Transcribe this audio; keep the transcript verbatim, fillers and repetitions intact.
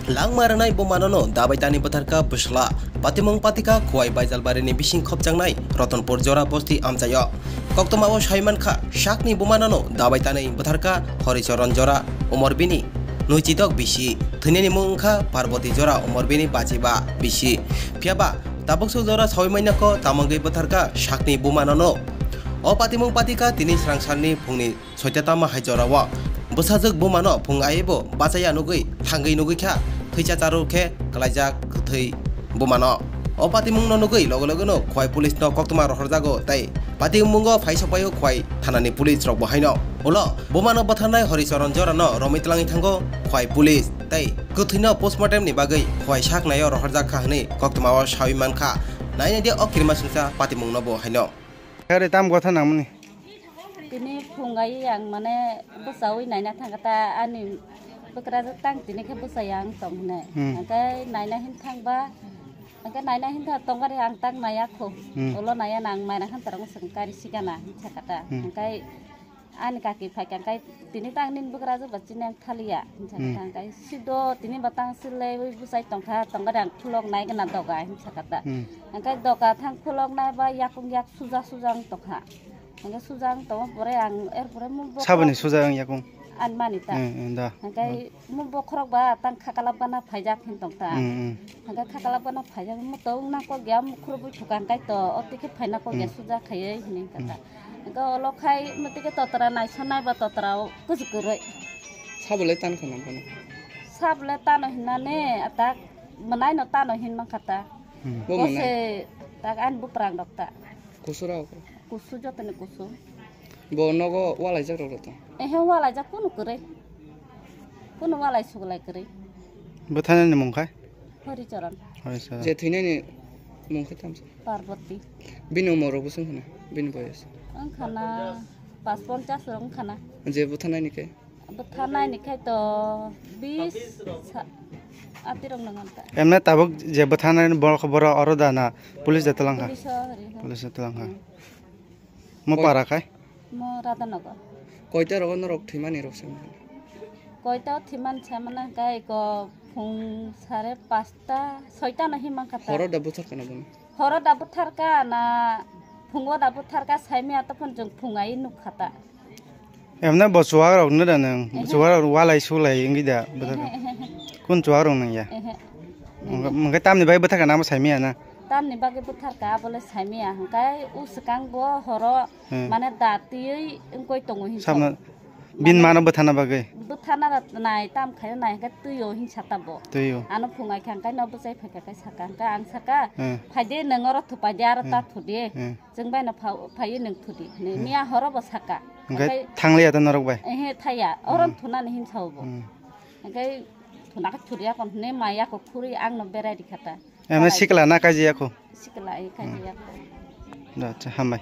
Langma rwnai bumanono dabai tani bwtharkha bwsla. Patimung patikha Khowai Baijalbarini bising khopjaknai Rotonpur jora bosti amchaio. Koktwmao sai mankha, sakni bumanono dabai tanwi bwtharkha Horicharan jora, umor bini nwichidok bisi. Thwinani mung wngkha Parboti jora, umor bini bachiba bisi. Phiyaba tabukso jora sawi manya kho tamogwi bwtharkha sakni bumanono. O patimung patikha tini srang salni phungni soita tama hai jorao. Bwsajwk bumano phung aibo bachaya nugwi thangwi nugwi kha, thwicha charu khe kwlaijak kwthwi bumano. O patimungno nugwi loge logeno Khowai police no koktwma rohorjago tei patimungno phai sokpaio Khowai thanani police rokbo haino. Ulo bumano bwtharnai Horicharan jorano romwi twlangwi thango Khowai police tei kwthwino postmortem ni bagwi Khowai sak naio rohorjak kha hwnwi koktwmao sawi mankha. Nainai di o kirimasingcha patimungno bo haino. Kare tam gotha nangmani. Tini phungai ang mane bwsawi naina thangkha ta ani bwkrajwk tang tini khe bwsai ang tong hwnwi. Hmm. Hwnkhe naina hin thangba, hwnkhe naina hin thang tongari ang tak naiya kho. Hmm. Ulo naiya nang maina khan tarang swng kari sigana hin sakata. Hmm. Hwnkhe ani kaki phaikha hwnkhe tini tang nini bwkrajwk ba chini ang thaliya hin sakata. Hmm. Hwnkhe sido tini ba tang silaiwi bwsai tongkha tongari ang khulok nai gana doga hin sakata. Hmm. Hwnkhe doga thang khulok nai ba yakung yak suja suja wng tongkha. Hwnkhe suja wng tongma pore ang er pore mung bokhorok. Saboni suja wng yakung? Ani mani ta. Eh, eh, da. Hwnkhe mung bokhorok ba tang khakalap gana phaijak hin tong ta. Hmm, hmm. Hwnkhe khakalap gana phaijak mo to wng nang kok ya mukhurubui thuka hwnkhe to o tike phaina kok ya suja khaiwi hinwi hwnkhe ta. Hmm. Hwnkhe olo khai mo tike totra naisonai ba totra o kuchuk kwrwi. Sabole tan kha nang kono? Sabole tano hinmani atak mwnaino tano hin mankha ta. Hmm. Bo mwnaino? Bose tak ani buprang rok ta. Kusu rok? Kusu jotoni kusu. Bo nogo walaijak rok tong? Ehe, walaijak kunu kwrwi. Kunu walai suglai kwrwi. Bwthanani mung khai? Horicharan. Horicharan. Je thwinani mung khai tamsa? Parboti. Bini umor rok bwswng khna? Bini boyos? Wngkhana pas ponchas rok wngkhana. Je bwthanani khe? Bwthanani khai to bis sa-, atirok nang ta. Emne tabuk je bwthanani borok, borok oro da na police da twlang kha? Police o hari ho. Police da twlang kha. Hmm. Mo para khai? Mo Radhanagar. Koita rogo norok thwimani rok se? Koita thwiman se mana kai ko phung sare pasta, soita no himang kha ta. Horo da buthar kana bono? Horo da buthar ka na phungo da buthar ka saimaya to phon jong phung ai nuk kha ta. Emne bo chuwak rok no da nang? Ehe. Chuwak rok walai sulai wngwi da buthar ka? Ehe, ehe, ehe. Kun chuwak rok nang ya? Ehe. Mungke, mungke tamni bai buthar ka nang bo saimaya na? Tamni bagwi buthar ka abole saimaya hwnkhe u swkang bo horo Hmm. Mane da twiwi wngkoi tongo hin Samno sabo. Bin Mane mano bwthana bagwi? Bwthana da nai tam khaina nai hwnkhe twio hin sata bo. Twio. Ano phungai kha hwnkhe no bwchai phaikha khe saka hwnkhe ang saka, Hmm. "Phaide nwng oro thupaide aro ta Hmm. thudi. Hmm. Chwng bai no pha-, phaiwi nwng thudi," hinwi Hmm. miya horo bo saka. Hwnkhe Hwnkhe thangliya ta norok bai? Ehe, thaya. Oro Hmm. thunani hin sao bo. Hmm. Hwnkhe thuna khe thudi yakon hinwi maya kok khurwi ang no berai rikha ta. Eme Chalai. Sikla na kaji yakho? Sikla, eh, kaji Hmm. yakho. Da, acha, hambai.